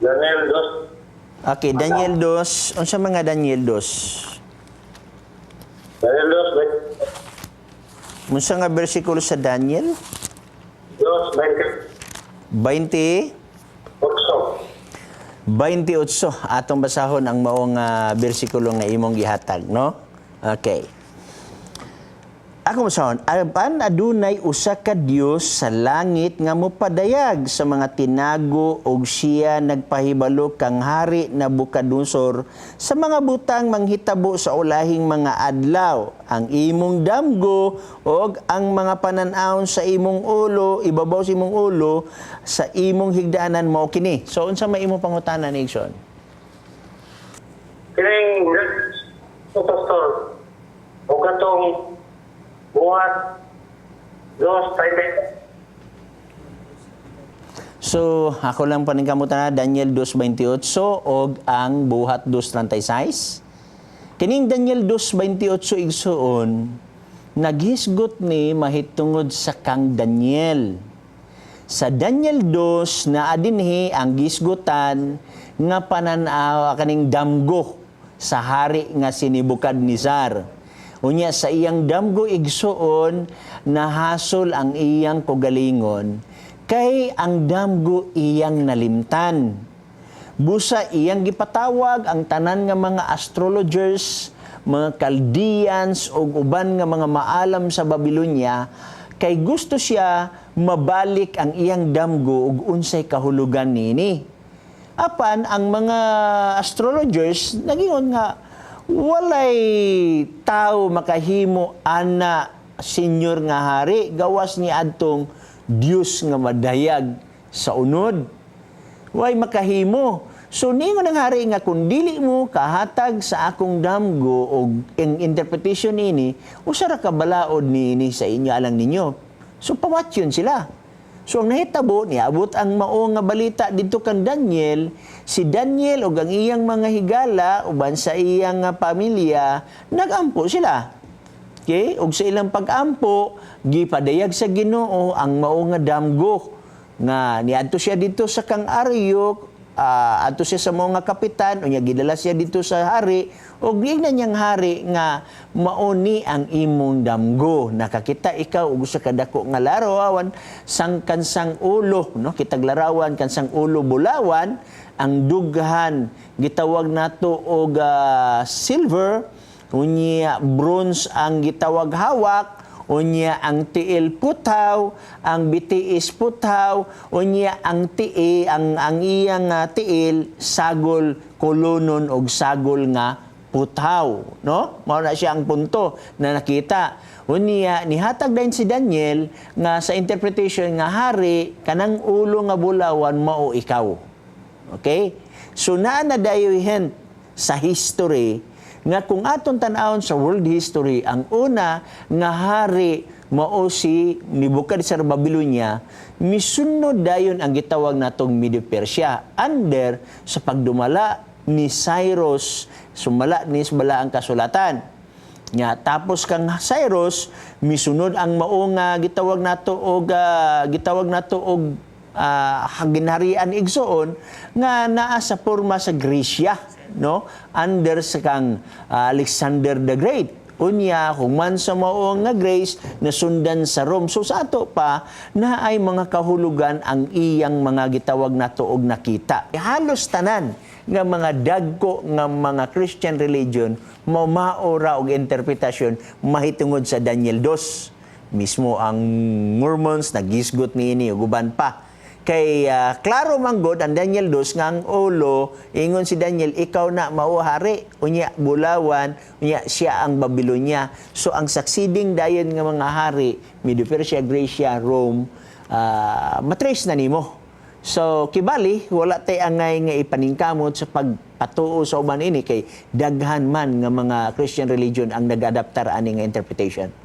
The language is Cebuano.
Daniel 2. Okay, Daniel 2. Unsa mga Daniel 2? Daniel 2, Unsa nga bersikulo sa Daniel? 2, 20 28. 28. Atong basahon ang maong bersikulo nga imong gihatag, no? Okay. Ako basahon, apan adunay usa ka Dios sa langit nga mopadayag sa mga tinago og siya nagpahibalo kang hari Nabucodonosor sa mga butang manghitabo sa ulahing mga adlaw. Ang imong damgo og ang mga panan-awon sa imong ulo, ibabaw sa imong ulo, sa imong higdaanan mao kini. So unsa may imong pangutana ni Igsoon? Kining Pastor, o katong Buhat 2, 30. So, ako lang paningkamutan na Daniel 2:28 og ang Buhat 2:36. Kining Daniel 2:28, igsuon, naghisgot ni mahitungod sa kang Daniel. Sa Daniel 2 na adinhi ang gisgutan nga panan-aw kaning damgo sa hari nga si Nebuchadnezzar. Unya sa iyang damgo, igsuon, nahasol ang iyang kaugalingon kay ang damgo iyang nalimtan. Busa iyang gipatawag ang tanan nga mga astrologers, mga Chaldeans ug uban nga mga maalam sa Babylonia kay gusto siya mabalik ang iyang damgo ug unsay kahulugan niini. Apan ang mga astrologers nagingon nga walay tao makahimo ana, senyor nga hari, gawas ni adtong Dios nga madayag sa unod. Way makahimo. So ningon ang hari nga kung dili mo kahatag sa akong damgo og ang interpretation niini, usa ra ka balaod niini sa inyo alang ninyo. So pawatyon sila. So ang nahitabo, niabot ang mao nga balita didto kang Daniel, si Daniel ug ang iyang mga higala uban sa iyang nga pamilya, nagampo sila. Okay? Ug sa ilang pag-ampo, gipadayag sa Ginoo ang mao nga damgo nga niadto siya dito sa kang Aryok, adto siya sa mga kapitan, unya gidala siya dito sa hari ug giingnan niyang hari nga mao ni ang imong damgo, nakakita ikaw og usa ka dako nga larawan sang kansang ulo, no? Kitag larawan kansang ulo bulawan, ang dughan gitawag nato og silver, unya bronze ang gitawag hawak, unya ang tiil puthaw, ang bitiis puthaw, unya ang tii ang iyang tiil sagol kolonon og sagol nga puthaw, no? Mao na siya ang punto na nakita. Unya nihatag dayon si Daniel nga sa interpretation nga hari, kanang ulo nga bulawan mao ikaw. Okay? So naa na dayoy hint sa history nga kung aton tan-awon sa world history, ang una nga hari mao si Nebuchadnezzar Babylonia, misunod dayon ang gitawag natong Medo-Persia under sa pagdumala ni Cyrus, sumala ni sa ang kasulatan. Nya tapos kang Cyrus, misunod ang mao nga gitawag nato og ginharian, igsuon, nga naa sa porma sa Gresya, no, under sa kang Alexander the Great. Unya human sa mao nga Greece, nasundan sa Rome. So sa ato pa na ay mga kahulugan ang iyang mga gitawag nato og nakita. Halos tanan nga mga dagko nga mga Christian religion mao maora og interpretasyon mahitungod sa Daniel 2. Mismo ang Mormons nagisgot niini ug uban pa. Kay klaro man gud ang Daniel 2 nga ang ulo, ingon si Daniel, ikaw na mao hari, unya bulawan, unya siya ang Babylonia. So ang succeeding dayon nga mga hari, Medo-Persia, Grecia, Rome, matrace na nimo. So kibali wala tay angay nga ipaningkamot sa pagpatuo sa uban ini kay daghan man nga mga Christian religion ang nagadaptar ani nga interpretation.